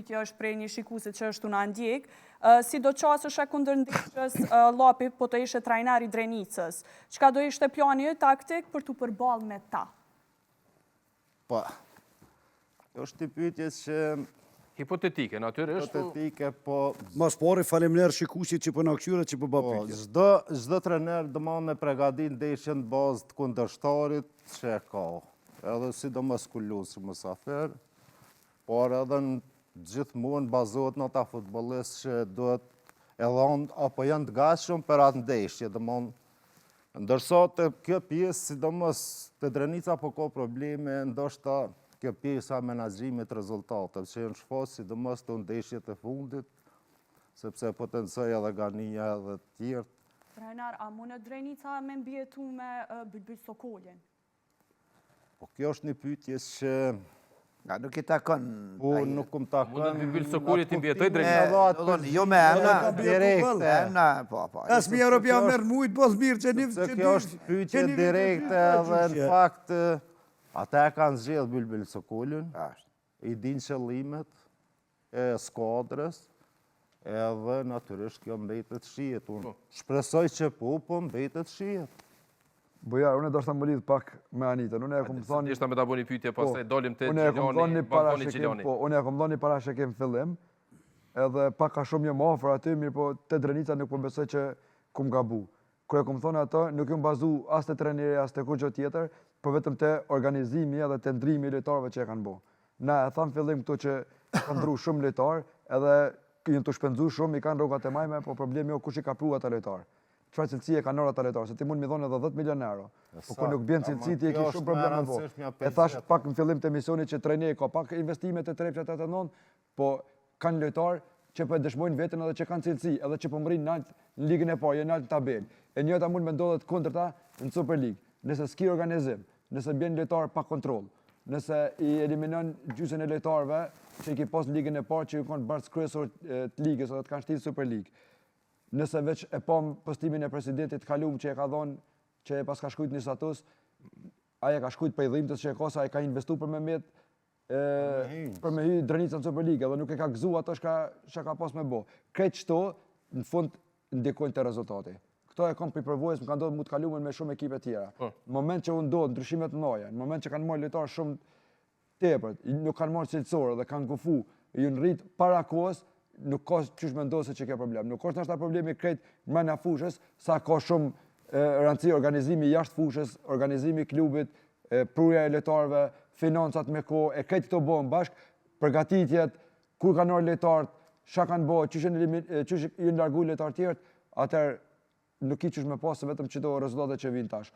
pyetje është prej një shikuesi që është tu na ndjek. Si do qaseshe kundër ndeshjes Llapi po të ishe trajner i Drenicës? Çka do ishte plani yt taktik për t'u përballë me ta? Po. Është një pyetje që Hipotetike, natyrisht. Hipotetike, po... Ma s'pari, faleminderit shikuesit që po na kqyret që po ba po, pyetje. Çdo, çdo trener domethonë e pregadit ndeshjen në bazë të kundërshtarit që e ka. Edhe sidomos kur lun si musafir, por edhe në gjithmonë bazohet në ata futbollistë që duhet edhe apo janë të gatshëm për atë ndeshje, domethonë Ndërsa te kjo pjesë, sidomos te Drenica po ka probleme, ndoshta kjo pjesa e menaxhimit të rezultateve, që janë shfaq sidomos te ndeshjet e fundit, sepse potencoi edhe Gania edhe të tjerët. Trajner, a mundet Drenica me mbijetu me Bylbyl Sokolin? Po kjo është një pyetje që Nga nuk i takon. Po nuk më takon. Mundet Bylbyl Sokoli t'i mbijetoj Drenicës. Jo me emna, direkte. Emna, po, po. 5.000 euro pja merr mujt, po mirë që një... Se kjo është pyetje direkte edhe në fakt, ata e kanë zgjedh Bylbyl Sokolin, i din qëllimet e skuadrës, edhe natyrisht kjo mbetet shihet. Unë po. shpresoj që po, po mbetet shihet. Bujar, unë deshta me lidh pak me Anitën. Unë e kom thonë... Deshta me ta bo një pyetje, po, pastaj dalim te Gjilani, Ballkani Gjilani. Po, unë e kom thonë një parashikim fillim, edhe pak a shumë jam afër aty, mirëpo te Drenica nuk po besoj që kum gabu. Kur e kom thonë ato, nuk jam bazu as te treneri, as te kurgjo tjetër, por vetëm te organizimi edhe te ndrimi i lojtarëve që e kanë bo. Na e thamë fillim këtu që kanë ndru shumë lojtarë, edhe janë tu shpenzu shumë, i kanë rrogat e majme, po problemi o kush i ka pru ata lojtarë. Çfarë cilësie kanë ata lojtarë, se ti mund mi dhonë edhe 10 milion euro. Po kur nuk bjen cilësi ti e ke shumë probleme po. E thash pak në fillim të emisionit që trajneri ka pak investime te Trepça 89, po kanë lojtarë që po e dëshmojnë veten edhe që kanë cilësi, edhe që po mrrijnë nalt në ligën e parë, janë nalt në tabelë. E njëjta mund me ndodhë e kundërta në Superligë. Nëse s'ki organizim, nëse bjen lojtarë pa kontroll, nëse i eliminon gjysën e lojtarëve që i ki pas në ligën e parë që ju kanë bartës kryesor të ligës edhe të kanë shti n'Superligë. Nëse veç e pam postimin e presidentit të kalum që e ka dhonë që e pas ka shkrujt një status, ai e ka shkrujt prej dhimtës që e ka se ai ka investu për me met për me hy Drenica në Superligë edhe nuk e ka gëzu ato shka, shka ka pas me bo. Krejt qëto, në fund, ndikojnë te rezultati. Këto e kam prej përvojës, më ka ndodhë mu të kalumen me shumë ekipe tjera. Po. Në moment që u ndodhë ndryshimet në loje, në moment që kanë marrë lojtarë shumë tepër, nuk kanë marrë cilësorë dhe kanë gufu, janë rrit para kohës, nuk ka qysh me ndodhë se që kjo problem. Nuk është ndoshta problemi krejt mrena fushës, sa ka shumë rëndësi organizimi jashtë fushës, organizimi i klubit, prurja e lojtarëve, financat me kohë, e krejt këto bëhen bashkë, përgatitjet, kur kanë ardhur lojtarët, çka kanë bërë, qysh janë qysh janë largu lojtarët tjerë, atëherë nuk ki qysh me pasë vetëm qëto rezultate që vijnë tash.